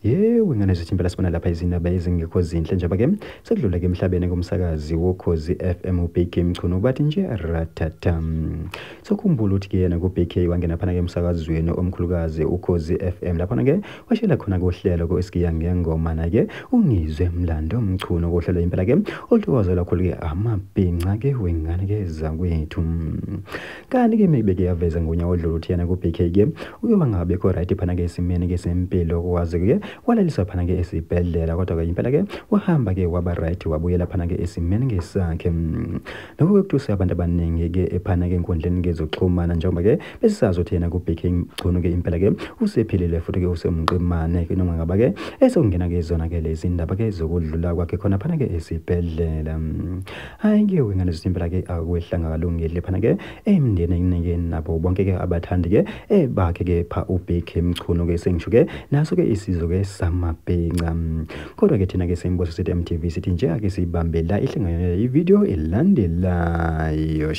Yebo, ingane zethu impela sibona lapha izindaba ezingekho zinhle njengoba-ke sekudlula-ke emhlabeni komsakazi woKhozi FM uBK Mchunu bathi nje ratata. Sokhumbula ukuthi-ke yena ku-BK wangena phana-ke emsakazweni omkhulukazi uKhozi FM laphana-ke washela khona kohlelo ko-Esigiya Ngengoma na-ke uNgizwe Mlando Mchunu kohlelo impela-ke oluthokozela kakhulu-ke amabhinca-ke wengane-ke zakwethu. Kanti-ke maybe-ke yaveza ngonyaka odlule ukuthi yena ku-BK-ke uke wangabikho right phana-ke esimeni-ke sempilo kwaze-ke walaliswa phana-ke esibhedlela kodwa-ke impela-ke wahamba-ke waba right wabuyela phana-ke esimeni-ke sakhe. Lokho-ke kuthusa abantu abaningi-ke ephana-ke enkundleni-ke zokuxhumana njengoba-ke besisazi ukuthi yena ku-BK Mchunu-ke impela-ke usephilile futhi-ke usemqimane-ke noma ngaba-ke esokungena-ke zona-ke lezi ndaba-ke zokudlula kwakhe khona phana-ke esibhedlela. Hhayi-ke wengane impela-ke akwehlanga kalungile phana-ke emndenini-ke nabo bonke-ke abathandi-ke ebakhe-ke pha uBK Mchunu-ke sengisho-ke naso-ke isizwe-ke samabhinca. Kodwa-ke thina-ke Sembuso sithi MTV sithi nje ake siyibambe la ihlanganyela ividiyo elandelayo.